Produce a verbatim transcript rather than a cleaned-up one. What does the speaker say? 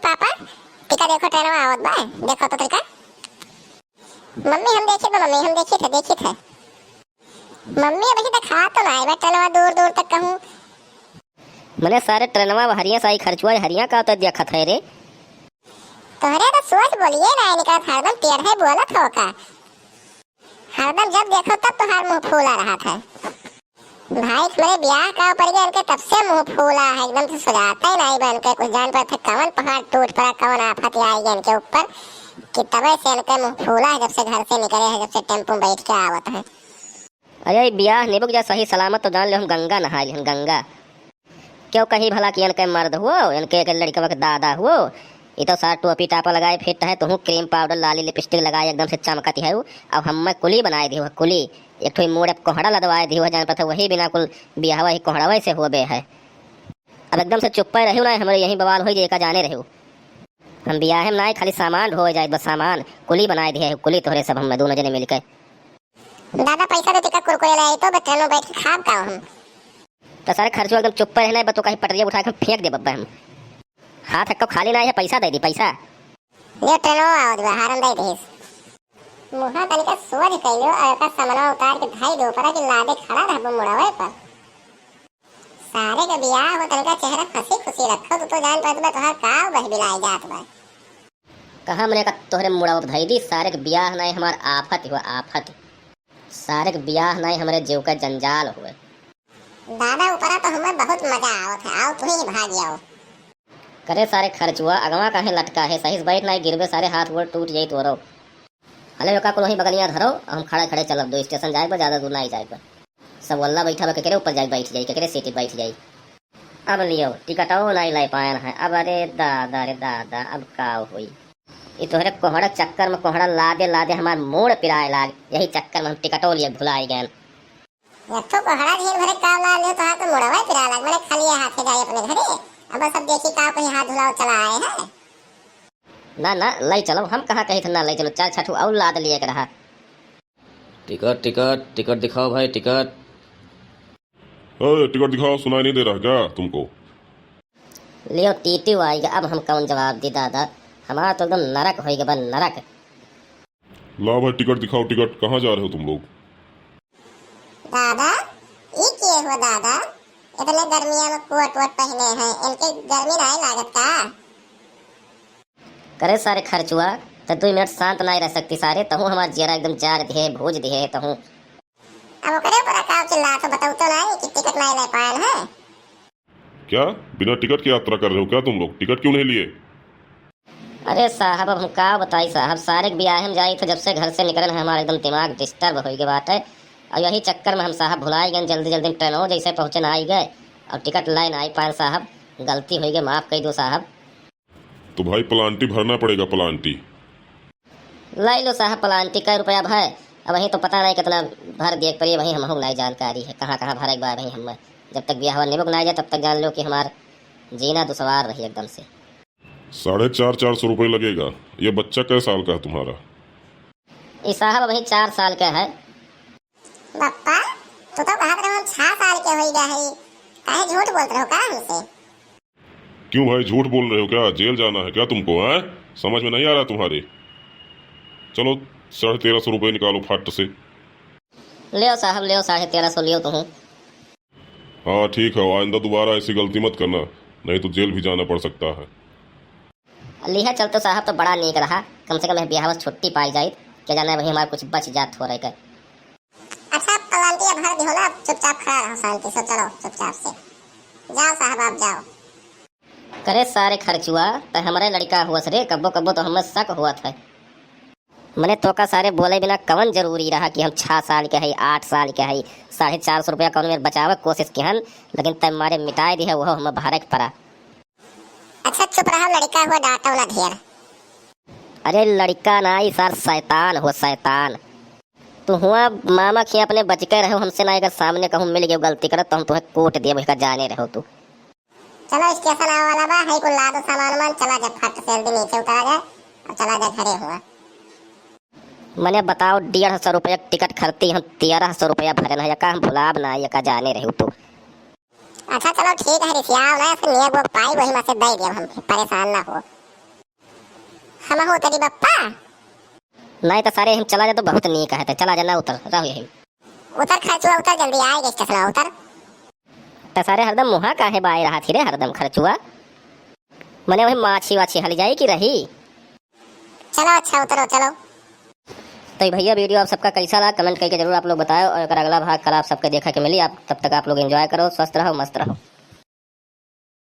पापा, टिका देखो, ट्रेनवा आवत बा, देखो तो टिका। मम्मी, हम देखित बा, मम्मी, हम देखित है, देखित है। मम्मी, अबहीं तक खा तो ना आए बा, ट्रेनवा दूर दूर तक कहूँ। मने सारे ट्रेनवा हरिया साई खर्चुआ हरिया का तो देखत है रे। तोहरे तो सोच बोलिए ना निकलत, हरदम टेढ़े बोलत हो का? हरदम जब देखो तब तोहार मुंह फूला रहत है। भाई, तुम्हारे ब्याह का पड़ गया, इनके तब से मुंह फूला है, एकदम से सुझाता ही नहीं बा इनके कुछ। जान पर थे कवन पहाड़ टूट पड़ा, कवन आफत आई गई इनके ऊपर कि तबे से इनके मुंह फूला है, जब से घर से निकले हैं, जब से टेम्पो में बैठ के आवत है। अरे, ई बियाह निबुक जा सही सलामत तो जान ले हम गंगा नहाए लिहन, गंगा। क्यों कही भला कि इनके मर्द हुओ, इनके एक लड़कवा के दादा हुओ। ई तो सार टोपी टापा लगाए फिट है, तुहूँ क्रीम पाउडर लाली लिपस्टिक लगाए एकदम से चमकत है। अब हमें कुली बनाए दियो, कुली। एक ठो ई मूड़ पे कोहड़ा लदवाए दियो, जान पता वही बिना कुल बियाहवा ही कोहड़ावे से होबे है। अब एकदम से चुप्पे रहियो ना, हमरे यही बवाल होई जे का जाने रहियो। हम बियाहे में ना, खाली सामान ढोए जाए, बस सामान। कुली बनाए दिए है, कुली तोहरे सब हम दोनों जने मिलके। दादा, पैसा दे, टिका कुरकुरे ले आई तो, बस ट्रेन में बैठ के खाब का हम। तो सारे खर्चो एकदम चुप्पे रहना है, बस तो कहीं पटरिया उठा के फेंक दे बब्बे हम। हाथ हक्को खाली ना है, पैसा दे दी, पैसा। ले ट्रेन में आओ, जो हारन दे दीस। मुहा तनिका सोझ कइलो, और का समनवा उतार के धाई दो, पर कि लादे खड़ा रहबो मुड़वे पर। सारे के बियाह हो, तनिका चेहरा हंसी खुशी रखो, तू तो जान पड़त बा तोहार काव बहबिलाई जात बा। कहाँ मने का तोहरे मुड़वा धई दी, सारे के बियाह नाई हमार आफत हुआ, आफत। सारे के बियाह नाई हमरे जीव का जंजाल हुए। दादा, ऊपरा तो हमें बहुत मजा आवत है, आओ तू ही भाग जाओ। करे सारे खर्चुआ, अगवा काहे लटका है, सही से बैठ नाई गिरबे, सारे हाथ गोड़ टूट जाई तोरो। हले ओका कुल वहीं बगलिया धरो, हम खड़े खड़े चलब, दो स्टेशन जाए बा, ज्यादा दूर नाई जाए बा। सब वल्ला बैठा बा, केकरे ऊपर जाए बैठ जाई, केकरे सीट बैठ जाई। अब लियो, टिकटो नाई लै पायन है। अब अरे दादा रे दादा, अब का होई? ई तोहरे कोहड़ा चक्कर में कोहड़ा लादे लादे हमार मूड़ पिराए लाग। यही चक्कर में हम टिकटो लिए भुलाई गए। एक तो कोहड़ा झील भरे का ला लियो तो हाथ मुड़वा पिराए लाग। मैंने खाली हाथे जाए अपने घरे। अब सब देखी का कोई हाथ धुलाओ चला आए हैं। ना ना, लै चलो, हम कहाँ कही थे ना लै चलो, चार छठू और लाद लिए के रहा। टिकट, टिकट, टिकट दिखाओ भाई, टिकट। ए, टिकट दिखाओ, सुनाई नहीं दे रहा क्या तुमको? लियो, टीटी आई गया, अब हम कौन जवाब दी दादा, हमारा तो एकदम नरक होई गया बा, नरक। लाओ भाई, टिकट दिखाओ, टिकट। कहाँ जा रहे हो तुम लोग? दादा, ई के हो दादा? इतने गर्मिया में कोट वोट पहने हैं, इनके गर्मी नाई लागत का? करे सारे खर्चुआ, त दुई मिनट शांत नाई रह सकती सारे, तहूँ हमार जियरा एकदम जार दिहे, भूज दिहे तहूँ। अब ओकरे ऊपर का चिल्लात हो, बताओ तो नाई कि टिकट नाई ले पायल है। क्या बिना टिकट के यात्रा कर रहे हो क्या तुम लोग? टिकट क्यों नहीं लिए? अरे साहब, अब हम का बताई साहब, सारे के बियाहे में जाई तो जब से घर से निकलन है हमारा एकदम दिमाग डिस्टर्ब होई के बात है। और यही चक्कर में हम साहब भुलाई गए, जल्दी जल्दी में ट्रेनों जैसे पहुँचे ना आई गए और टिकट लाइन आई पाए साहब, गलती होई गई, माफ कर दो साहब। तो भाई प्लांटी भरना पड़ेगा, प्लांटी। लाई लो साहब प्लांटी, कै रुपया भाई? अब वहीं तो पता नहीं कितना भर दिए के पड़ी, वहीं हमहू नहीं जानकारी है कहाँ कहाँ भरे के बा वहीं हम। जब तक बियाहवा निबुक ना जाए तब तक जान लो कि हमार जीना दुश्वार रही एकदम से। साढ़े चार, चार सौ रुपये लगेगा। ये बच्चा कै साल का है तुम्हारा? ई साहब अभी चार साल का है। बप्पा, तू तो कहत रहो हम छह साल के होई गया है, काहे झूठ बोलत रहो का हमसे? क्यों भाई, झूठ बोल रहे हो क्या? जेल जाना है क्या तुमको, हैं? समझ में नहीं आ रहा तुम्हारे। चलो, साढ़े तेरह सौ रुपये निकालो फट से। लियो साहब, लियो, साढ़े तेरह सौ लियो तुम। हाँ ठीक है, आइंदा दोबारा ऐसी गलती मत करना, नहीं तो जेल भी जाना पड़ सकता है। लिहा चलतो साहब तो बड़ा नीक रहा, कम से कम यह बियाह से छुट्टी पाई जाइत, क्या जाने वही हमार कुछ बच जात हो रहे के। अच्छा, पलांटिया भर दिहो ना, चुपचाप खड़ा रहो शांति से, चलो चुपचाप से। जाओ साहब, आप जाओ। करे सारे खर्चुआ, त हमरे लड़का हुअस रे, कब्बो कब्बो तो हमें शक हुआ था। मने तोका सारे बोले बिना कवन जरूरी रहा कि हम छह साल के हई, आठ साल के हई, साढ़े चार सौ रुपया कौन मेर बचावे के कोशिश किहन, लेकिन तब मारे मिटाए दिहे, वो हमें भरे के पड़ा। अच्छा चुप रहो, लड़का हुआ, डांटो ना ढेर। अरे लड़का ना, ई सार शैतान हो, शैतान। तू हुआ मामा खिया अपने बच के रहो हमसे ना, अगर सामने कहूँ मिल गयो गलती करत तो हम तुम्हें कूट दिए, बहका जाने रहो तू। चलो स्टेशन आवे वाला बा, है कुल लादो सामान वामान, चला जा फट से जल्दी नीचे उतरा जाए और चला जा घरे हुआ। मने बताओ, डेढ़ सौ रुपया टिकट खरती हम तेरह सौ रुपया भरन है, का हम भुलाब ना, ये का जाने रहे तू। अच्छा चलो ठीक है, रिसियाओ ना, ऐसे नेग वोग पाई वही में से दे दिया हम, परेशान ना हो। हमहू उतरी बप्पा। नाहीं त सारे हम चला जा तो बहुत नीक है, त चला जा ना, उतर रहो यही। उतर खर्चुआ, उतर जल्दी, आए गए स्टेशन, उतर। त सारे हरदम मुहा काहे बाए रहा थी रे हरदम खर्चुआ? मने वही माछी वाछी हल जाई कि रही? चलो अच्छा उतरो, चलो। तो भैया वीडियो आप सबका कैसा लगा कमेंट करके जरूर आप लोग बताओ, और अगर अगला भाग कल आप सबके देखा के मिली, आप तब तक आप लोग एंजॉय करो, स्वस्थ रहो, मस्त रहो।